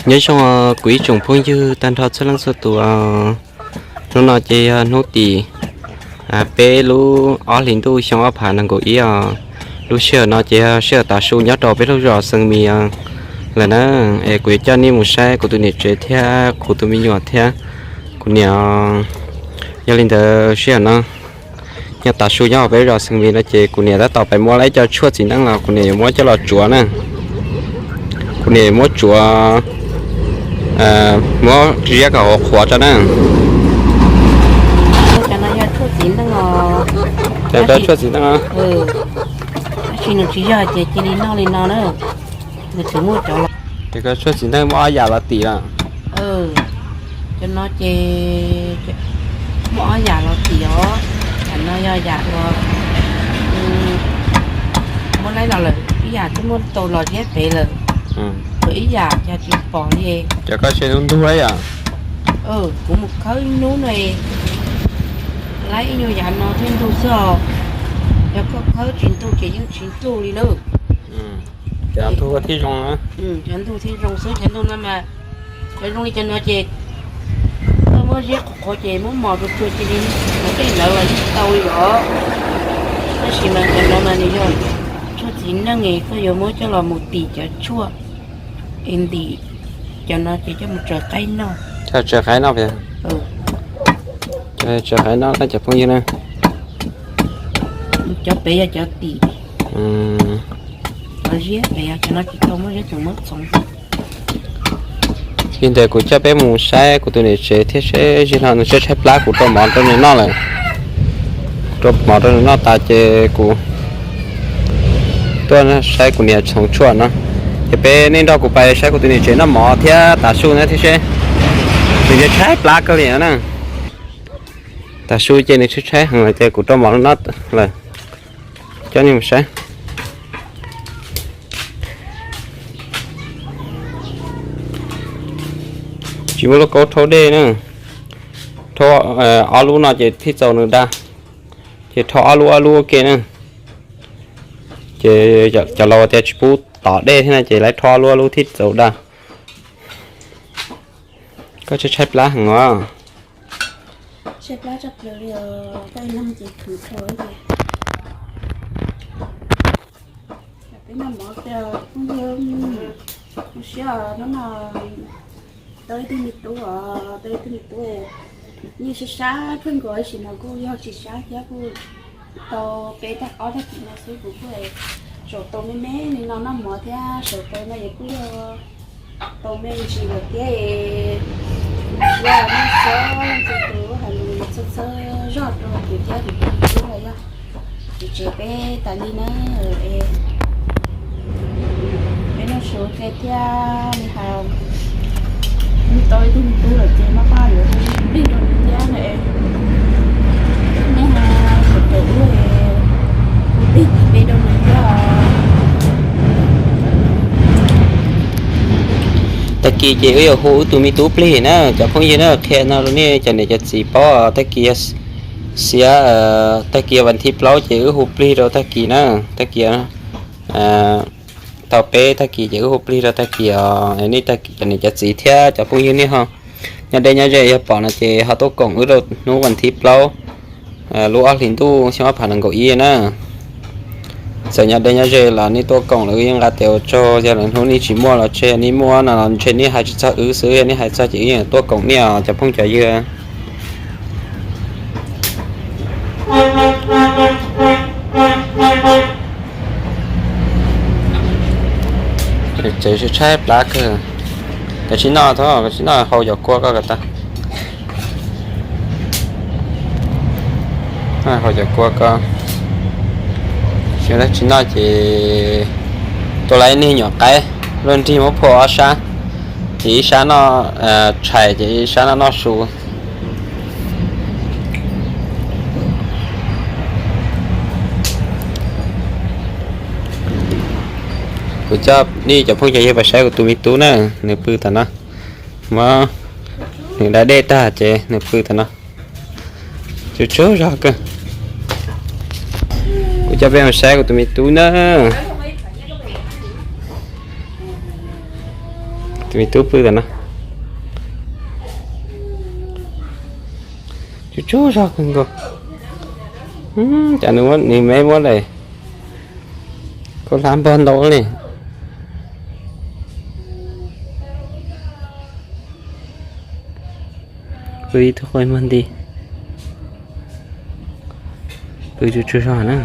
Nyob zoo kuv ib tsoom phooj ywg tag nrho txhua leej txhua tus. Hnub no ces yog hnub tim peb lub ob hlis ntuj xyoo ob phav nees nkaum ib os. Lub sij hawm no ces yog sij hawm tav su nyob rau peb lub zos Xeev Mis lawm na. Es kuv yuav coj nej mus saib kuv tus niam tsev thiab kuv tus me nyuam thiab kuv niam. Yog li ntawd sij hawm no nyob tav su nyob hauv peb zos Xeev Mis no ces kuv niam tab tom pais muab lawv cov tshuaj txiv neej los kuv niam yuav muab coj los tsuav na. Kuv niam yuav muab tsuav, muab ziab kom qhuav tso na. Cov tshuaj txiv neej, tab sis nws tsis yog ces cia li noj li no na. Nws tsuas muaj cov los, ces koj tshuaj txiv neej muaj ob yam los tim lawm. Cov no ces muaj ob yam los tim os. Yam no yog yam uas muab laib los lawm, ib yam twb muab tau los ziab pem lawm, ib yam cas tsis pom li. Cov koj tshuaj ntug ntug lawm yom? Kuv mus khawb ib hnub no, laib ib nyuag yav no thiaj ntug xwb os. Yog koj khawb tsis ntug ces yeej tsis ntug li na. Cov ntug thiaj zoo, cov ntug thiaj zoo xwb. Cov ntug no mas, cov zoo li cov no ces koj muab ziab qhuav qhuav ces muab mos rau tsuag cia li mus dej ntawd los yeej tau li os. Tab sis mas cov no mas nws yog tshuaj txiv neej es koj yuav muab coj los mus tim cov tshuaj es ntim cov no ces coj mus tsaws qaib noj. Tsaws qaib noj, tsaws qaib noj na cov phooj ywg na. Cov pem yog cov tim, cov ziab pem yog cov no tsis tau muab ziab, tsuas muab txhoov xwb. Li ntawd kuv coj peb mus saib kuv tus niam tsev thiab seb zim no nws tshaib tshaib plab, kuv rau mov rau nws noj lawm. Rau mov rau nws noj tas ces kuv tuaj saib kuv niam txhoov tshuaj no. Ces peb nej nrog kuv pais saib kuv tus niam tsev noj mov thiab tav su na thiab seb. Nws yuav tshaib plab kawg li na. Tav su ces nws tshaib tshaib heev lawm ces kuv rau mov noj lawm. Coj nej mus saib. Tsis muaj lub kaub rhaub dej na. Rhaub ob lub no ces thiaj txaus nws da. Ces rhaub ob lub ob lub ua ke na. Ces cov laus tias tsis pub tom dej thiab na ces lawv rhaub ob lub ob lub thiaj txaus da. Koj tshaib tshaib plab heev os. Peb noj mov, mus siab no, tau ib tug me tub os, tau ib tug me tub. Yeej sab sab kawg nkaus, tab sis mas kuj yog tsis sab thiab, kuj tau peb tag ob tag kis no xwb, kuv kuj zaum tau me me li no noj mov thiab, sawv tau no es kuj yog tau me ntsis lawm thiab. Mus siab noj txhua leej txhua tus, hais lus txhua txhua zog rau kuv thiab kuv tus me tub los yog kuv tsev peb tas li na. Peb noj su hle thiab li hais, mus tau ib tug me tub lawm ces maj mam yuav hu plig rau nws thiab na. Nej ho sawv daws ua hu plig peb rau nws thiab. Tag kis ces wb yuav hu wb tus me tub plig na cov phooj ywg na, qhia no rau nej cov niam cov txiv paub. Tag kis xiab, tag kis vas thib plaub ces wb hu plig rau tag kis na. Tag kis tau peb tag kis ces wb hu plig rau tag kis os. Nej tag kis cov niam cov txiv thiab cov phooj ywg nej ho nyob deb nyob ze yog pom no ces ho tuaj koom wb rau hnub vas thib plaub lub ob hlis ntuj xyoo ob phav nees nkaum ib na. Txawm nyob deb nyob ze los nej tuaj koom lawm wb yeej nqa tes ua tsaug, yog lwm hnub nej tsis muaj los tseg, nej muaj no los ntshe nej hais tsis txog wb xwb, yog nej hais txog ces wb yeej tuaj koom nej os cov phooj cov ywg. Tsev tshaib plab kawg. Koj tsis noj, koj tsis noj, hau cov kua koj kom tag. Hau cov kua koj. Tsis noj ces tua lawv ib niag nyuam qaib luaj nrig muab phua ob sab, ces ib sab noj tshais ces ib sab noj noj su. Kuv coj nej cov phooj cov ywg pais saib kuv tus me tub na, nws pw tam no. Muab nws da dej tag ces nws pw tam no. Tsaug tsaug zog kawg. Kuv coj peb mus saib kuv tus me tub na. Tus me tub pw ntawm no. Tsuag tsuag zog kawg nkaus. Cas nws muab nws me muab daim khaub hlab npog ntau li. Pw ib tug qau muag nti. Pw tsuag tsuag zog na.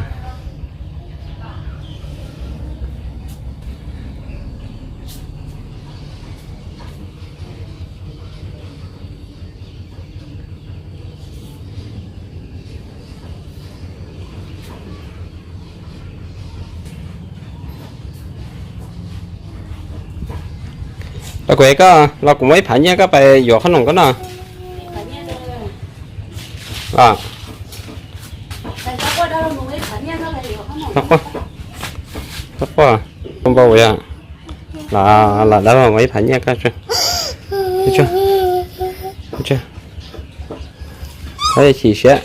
Los kuv, koj los kuv muab ib phav nyiaj koj pais yuav qhob noom koj noj. Los, los, los, npau yog, los, los dab laug muab ib phav nyiaj koj. Tsis siab.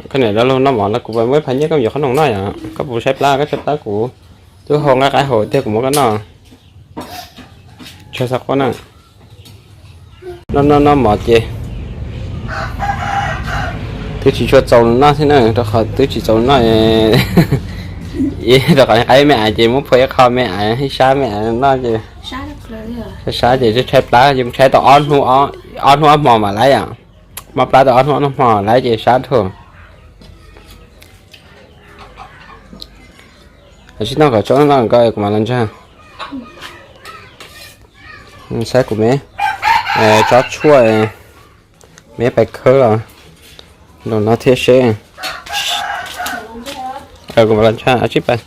Koj niam dab laug noj mov los kuv muab ib phav nyiaj koj yuav qhob noom noj yom. Koj puas saib plab, koj saib plab kuv twb hau nqaij qaib hau tiag kuv muab koj noj. Tsis txhob quaj na. Noj noj noj mov ces twb tsis tshua txaus nws noj thiab na, rau qhov twb tsis txaus nws noj. Rau qhov qaib me aiv ces muab phua ib qho me aiv, ib sab me aiv noj ces sab sab ces tshaib plab ces mus tshaib tau ob hnub, ob hnub ob hmo mam lawv yom. Mob plab tau ob hnub ob hmo lawv ces sab dhau. Sib noj kom tsau noj koj kuv mam los ntseeg. Saib kuv me, tsob tshuaj, me pais khawb los, los no thiab seb. Kuv mam los ntseeg, tsib pais.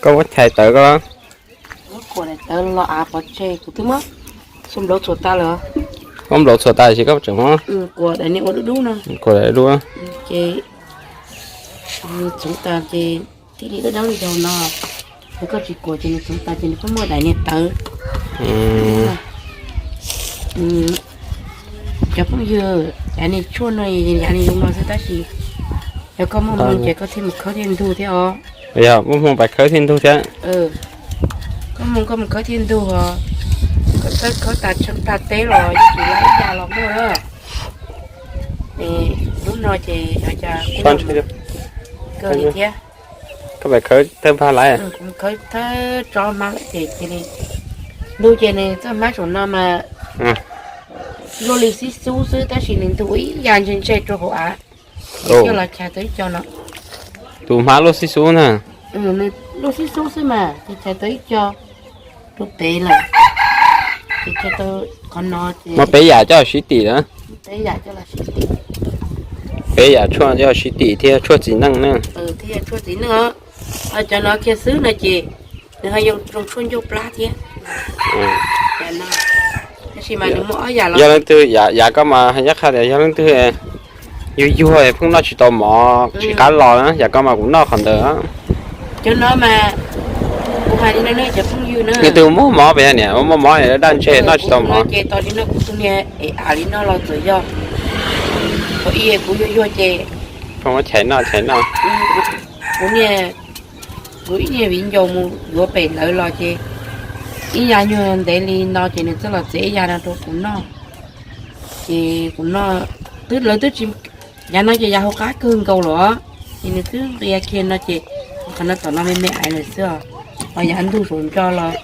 Koj muab chais tawv koj los. Tawv los av pov tseg, kuv twb muab xub nplaum txhuam tas lawm. Muab nplaum txhuam tas ces koj tseem muab kuam daim niag ua dub dub no. Kuam daim dub. Ces txhoov tas ces thiaj li dawb dawb li zaug no. Yog koj tsis kuam ces nws txhoov tas ces nws pheej muaj daim niag tawv. Cov phooj ywg, daim niag tshuaj no yav niag zoo no xwb tab sis yog koj muaj hmoo ces koj thiaj mus khawb thiaj ntug thiab os. Yog muaj hmoo pais khawb thiaj ntug thiab. Koj hmoo koj mus khawb thiaj ntug os. Koj khawb tas tsheej tag teb los yeej tsis lab ib ya los muaj na. Lub no ces yog cas kawg li thiab. Koj pais khawb thawj hmab lawm. Kuv khawb thawj tsob hmab lawm ces cia li ntug ces nws txoj hmab saum no mas luaj li xib xub xwb tab sis nws ntug ua ib yam ntseg ntseg rau hauv av. Ces coj los chais tau ib co no. Tus hmab luaj xib xub na. Nws luaj xib xub xwb mas ces chais tau ib co rau pem lawm. Ces chais tau qhov no ces muaj peb yam coj sib tim na. Peb yam coj los sib tim. Peb yam tshuaj coj sib tim thiab tshuaj txiv neej na. Thiab yog tshuaj txiv neej. Cov no kiag xwb no ces nws ho zoo tshuaj ncauj plab thiab. Tab sis mas nws muaj ob yam los. Yog leej twg, yav koj mas nyob qha tias yog leej twg yuag yuag pheej noj tsis tau mov tsis qab los na, yav koj mas kuv noj qhov ntawd. Cov no mas kuv hais li no ne cov phooj ywg na. Leej twg muaj mob pes niam muaj mob daj ntseg noj tsis tau mov. Ces tos li no kuv tus niag es av li no los txawm yog thaum ub kuv yuag yuag ces pheej muab chais noj chais noj. Kuv niag, kuv ib niag viv ncaus mus yuav pem lawv los ces ib ya nyuag ntev li no ces nws txawj los txiav ib ya no rau kuv noj. Ces kuv noj, twb lawv twb tsis, yav no ces yav hauv qab kawg nkaus los ces nws twb nqia kiag no ces qhov no tom no me me aiv lawm xwb os. Ho yav ntug saum ntso los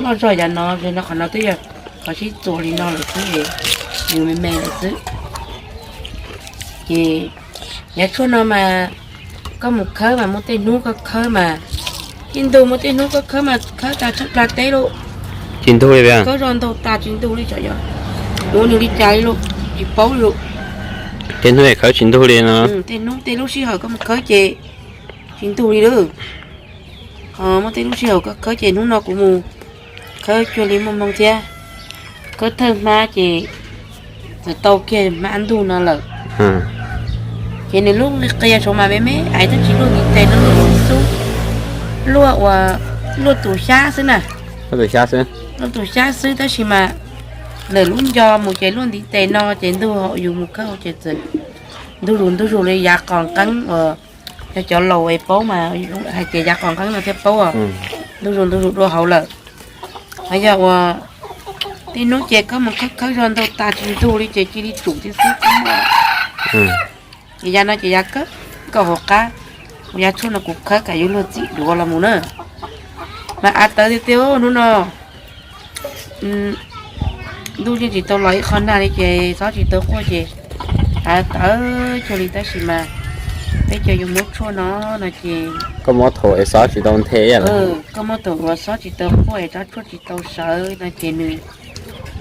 noj zog yav no, no qhov no twb yog qhov sib txuas li no lawm xwb, nws me me lawm xwb. Ces yav tshuaj no mas koj mus khawb mas muaj tej hnub koj khawb mas thiaj ntug, muaj tej hnub koj khawb mas khawb tas tsheej plag teb lauj. Tsis ntug li. Khawb zog ntau tas tsis ntug li, tsam yog ua nws li cas li lauj tsis paub li lauj. Tej hnub khawb tsis ntug li no. Tej hnub tej lub sij hawm koj mus khawb ces tsis ntug li lauj. Ho muaj tej lub sij hawm koj khawb ces hnub no kuv mus khawb cuag li muaj hmoo thiab, khawb thawj hmab ces txawm tau kiag hmab ntug no lawm. Ces nws lub qia saud mas me me aiv twb tsis luaj ntiv tes no li. tub, luaj ua, luaj tus xyab xwb na. Luaj tus xyab xwb, luaj tus xyab xwb tab sis mas ntawm lub nco mus ces luaj ntiv tes no ces ntug hauv yus mus khawb hauv ces txawm ntug zus ntug zus li yav qos nqeeb uas yog cov laus es paub mas hais tias yav qos nqeeb no thiaj paub os. Ntug zus ntug zus dua hauv lawm. Ho yog uas tej hnub ces koj mus khawb khawb zog ntau tas tsis ntug li ces cia li tsum thiab xwb. Ces yav no ces yav kawg nkaus hauv qab, yav tshuaj no kuv khawb kam yuav luag txim duav los mus na. Mas av tawv tiag tiag hnub no. Ntuj yeej tsis tau los ib qho nag li ces txhob tsis tau quaj ces av tawv cuag li tab sis mas peb cov yuav muab tshuaj no no ces koj muab thaum es xob tsis tau nthe, koj muab thaum uas xob tsis tau quaj es tsob tshuaj tsis tau sawv no ces nws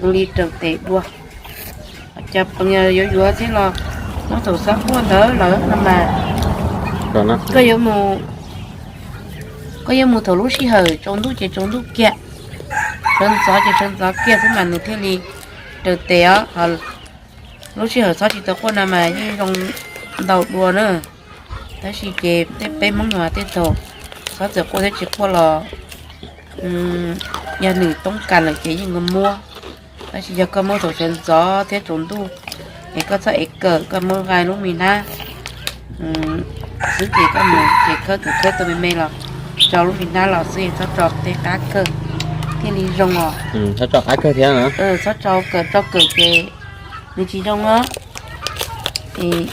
zoo li raws tes dua. Cov pheej yuav yuav thiab los muab thaum xob quaj ntawd lawm no mas koj yuav mus, koj yuav mus thaum lub sij hawm tsaus ntuj ces tsaus ntuj kiag, sawv ntxov ces sawv ntxov kiag xwb mas nws thiaj li raws tes os. Lub sij hawm xob tsis tau quaj no mas yeej zoo ntau dua na. Tab sis ces tej peb Hmoob no tej thaum xob txawm quaj thiab tsis quaj los yog nws toob kas lawm ces yeej muab. Tab sis yog koj muab thaum sawv ntxov thiab tsaus ntuj es koj txhob ev kawm, koj muab nqa lub me hnab xwb ces koj mus ces khawb kawm khawb tau me me los tso lub me hnab los xwb es txhob tso tej qab kawg thiaj li zoo os. Txhob tso qab kawg thiab, txhob tso kawm, tso kawm ces nws tsis zoo os. Es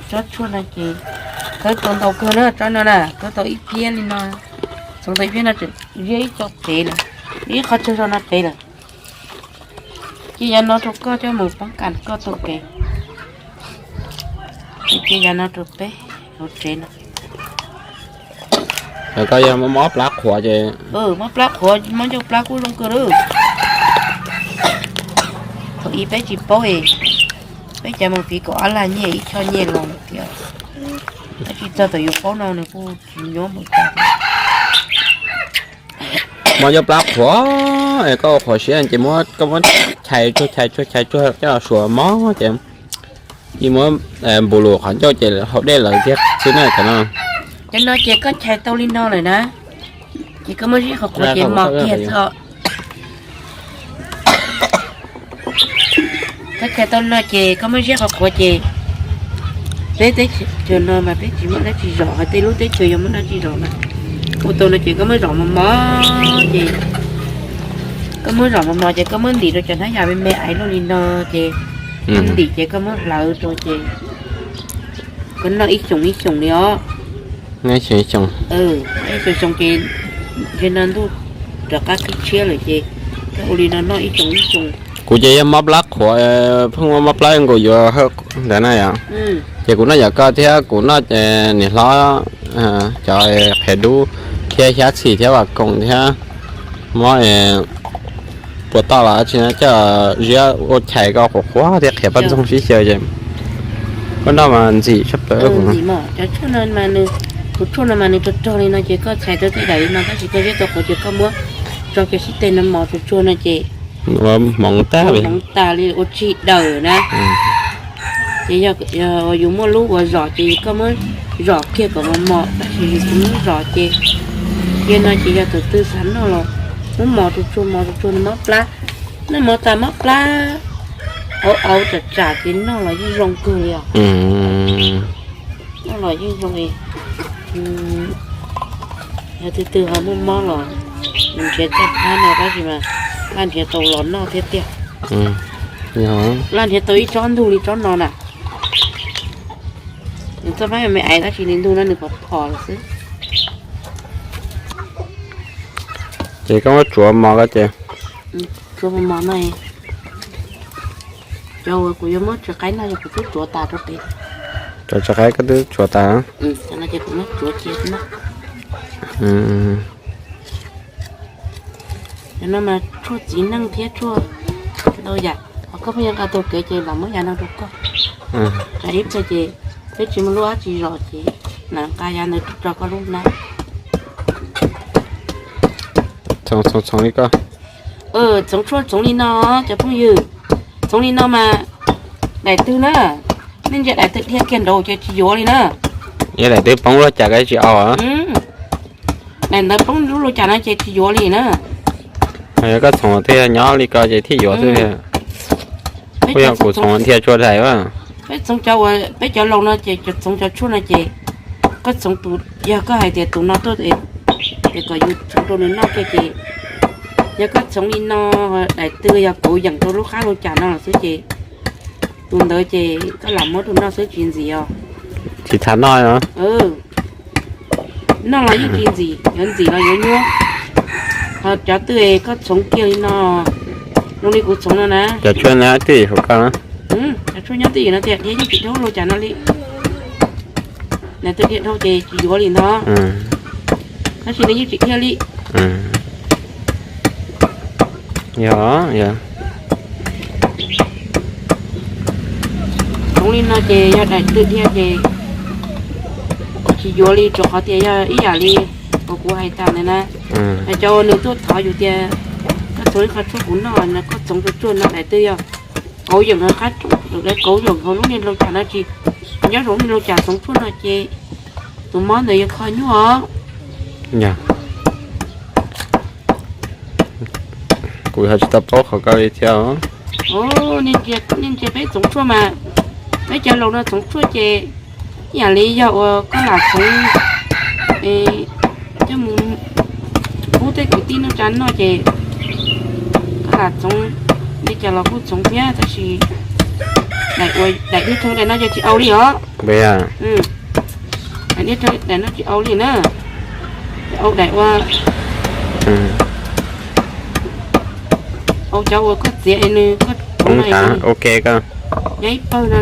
tsob tshuaj no ces khawb tau ntau kawg na, tsob no na khawb tau ib phiab li no, txhoov tau ib phiab no tseem ziab ib co pem lawm, ib qhov tsawg zog no pem lawm. Cia yav no rau koj coj mus poob kas koj taug kev. Cia yav no rau peb hauv tsev no. Koj yog mob plab qhuav ces, mob plab qhuav mob ncauj plab kuj zoo kawg lawm. Thaum ub peb tsis paub es peb cov mus fiv kaum ob lag nyiaj ib choj nyiaj los lawm thiab. Tab sis txog thaum yus paub no nws kuj tsis nyuaj npaum cas. Mob ncauj plab qhuav es koj ua qhuav siab ces muab, koj muab chais tsuag chais tsuag chais tsuag coj los suav mob ces yeej muab npu lus qhov ncauj ces haus dej lawm thiab xwb na cov no. Cov no ces koj chais tau li no lawm na, ces koj muab ziab qhov qhuav ces mos kiag xwb os. Koj chais tau no ces koj muab ziab qhov qhuav ces peb teb chaws no mas peb tsis muaj dab tsi zom, hos tej lub teb chaws yog muaj dab tsi zom mas ua tau no ces koj muab zom mos mos ces, koj muab zom mos mos ces koj muab ntim rau cov hnab yas me me aiv luaj li no ces koj ntim ces koj muab hlawv rau ces koj noj ib xyoos ib xyoos li os. Ib xyoos xyoo ces ntshe no ntuj rov qab qhib tshiab lawm ces koj ua li no noj ib xyoos ib xyoos. Kuv ces yog mob plab qhuav, pheej mob plab nkaus yuav hawj ntawd na yom. Ces kuv noj yam koj thiab kuv noj niam hlob cov qhiav dub thiab xyab txhim thiab vam koom thiab mob puas toj los tsis coj ziab ua chais koj qhuav qhuav thiab qhiav paj ntxoog sib xyaw ces koj noj mas ntxim sab plaws. Cov tshuaj no mas nws, tus tshuaj no mas nws rog rog li no ces koj chais rau tej daim li no tab sis koj ziab tau qhuav ces koj muab tso kiag sib teg no mos tsuag tsuag no ces ua hmoov tag li, hmoov tas li ua tsis daws na. Ces yog yus muaj lub ua zom ces koj muab zom kiag kom mos mos tab sis yus tsis muab zom ces, ces no ces yog tus twg xav noj los muab mos tsuag tsuag mos tsuag tsuag nws mob plab. Noj mov tas mob plab, auv auv tsam tsam ces noj los yeej zoo kawg li os. Noj los yeej zoo li. Yog twg twg ho muaj mob los nrhiav txoj thab no tab sis mas laj nrhiav tau los noj thiab tiag. Laj nrhiav tau ib tsob ntug li tsob no na. Nws txoj pab me me aiv tab sis nws ntug no nws phom phom lawm xwb. Ces koj muab tsuav mos koj ces, tsuav mos mos no, cov uas kuv yuav muab tso qaib no yog kuv twb tsuav tas rau pem. Cov tso qaib koj twb tsuav tas. Cov no ces kuv muab tsuav cia no. Cov no mas tshuaj txiv neej thiab tshuaj ntau yam, ho koj pheej yuav nqa taug kev ces lam muab yam no rau koj. Tsam ib pliag ces peb tsis muaj lub dab tsi zom ces lam nqa yam ntawd rau koj lub hnab. Txhoov txhoov li koj. Txhoov tshuaj txhoov li no, cov phooj ywg, txhoov li no mas daim twg na, nej ntsia daim twg dhia kiag nraud ces tsis yuav li na. Yog daim twg poob luaj cas koj tsis au. Daim ntawd poob lub lauj cas no ces tsis yuav li na. Yog koj txhoov twb yog nyob li ko ces thiaj yuav xwb. Kuj yog kuv txhoov dhia tshuaj daim. Peb txhoov cov uas peb cov laus no ces cov txhoov cov tshuaj no ces koj txhoov tus, yog koj hais tias tus no tuaj es kom yus txhoov rau nws noj kiag ces yog koj txhoov li no daim twg yog kauv yeem rau lub qab lauj cas no lawm xwb ces tus ntawd ces koj lam muab rau noj xwb tsis ntxim os. Tsis txhob noj. Noj los yeej tsis ntxim, yuav ntxim los yuav nyuaj. Ho cov twg koj txhoov kiag li no, zoo li kuv txhoov no na. Cov tshuaj nyob twj ywm hauv ko, cov tshuaj nyob twj ywm no tias dhia yeej tsis dhau lauj cas no li. Daim twg dhia dhau ces tsis yuav li ntag. Tab sis nws yeej tsis dhia li. Yog, yog. Txhoov li no ces yog daim twg dhia ces tsis yuav li, rau qhov tias yog ib yam li uas kuv hais tas ntawd na. Cov uas nws tuaj thov yus tias koj txhoov ib qho tshuaj kuv noj no, koj txhoov rau tsuag no daim twg yog kauv yeem hauv qab, kauv yeem hauv lub niag lauj cas no tsis, nyob zoo lub niag lauj cas txhoov tshuaj no ces tus mob ntawd yuav kho nyuaj os. Kuv ho tsis tau paub qhov ko li thiab. Nej ntsia peb txhoov tshuaj mas, peb cov laus no txhoov tshuaj ces ib yam li yog uas koj lam txhoov coj mus pub tej kwv tij neej tsa noj ces koj lam txhoov li cas los kuj txhoov thiab, tab sis daim dhia rau daim no ces tsis au li os. Daim dhia rau daim no tsis au li na. Au daim ua, au cov uas koj txiav es nws koj, ok, koj nyob ib pawg no,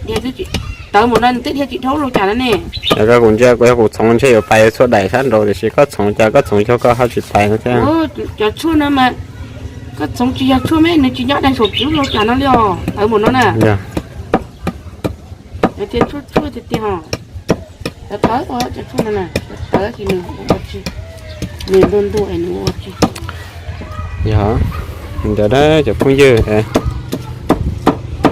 dhia twb tsis, tawv mus no nws twb dhia tsis dhau lauj cas no ne. Yog koj kuv ntsia, kuv yog kuv txhoov ntshe yuav pais txhua daim sab nraud, tiam sis koj txhoov cas koj txhoov yog koj ho tsis pais no thiab. Cov tshuaj no mas koj txhoov tsis yog tshuaj me, nws tsis nyob daig saum lub lauj cas no li os, tawv mus no na. Tias tshuaj tshuaj tiag tiag os. Tawv tawv cov tshuaj no na, tawv tawv ces nws ua tsi, nws ntuag ntuag es nws ua tsi. Yog, ntawd na cov phooj ywg,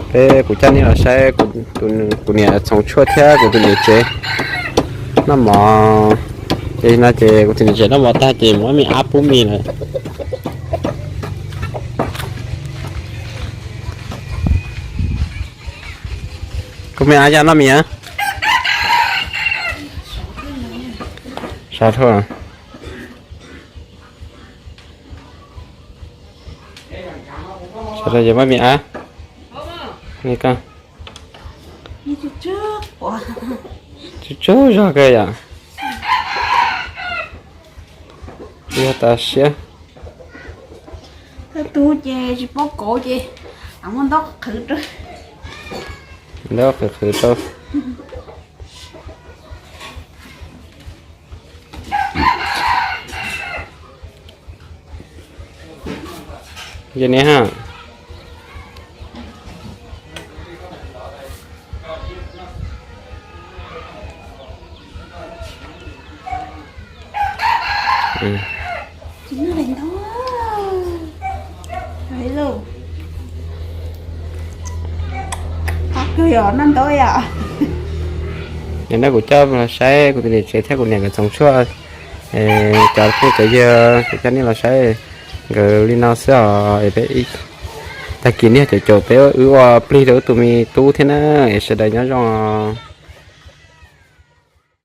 peb kuv coj nej los saib kuv niam txhoov tshuaj thiab kuv tus niam tsev noj mov. Ces no ces kuv tus niam tsev noj mov tag ces muab me ab pub mis lawm. Kuv me ab, yog noj mis a? Sov dhau. Sov dhau ces muab me ab. Tsug tsug zog kawg yom. Yog tas siab. Thawj tug ces tsis paub kauv ces muab ntaub qhwv rau. Ntaub qhwv qhwv rau. Yog ni ha. Nim no kuv coj los saib kuv tus niam tsev thiab kuv niam nkawd txhoov tshuaj. Cov phooj cov ywg, kuv coj nej los saib nkawd li no xwb os. Tag kis nej caum caum peb wb ua plig rau wb tus me tub thiab na. Es sawv daws nyob zoo os.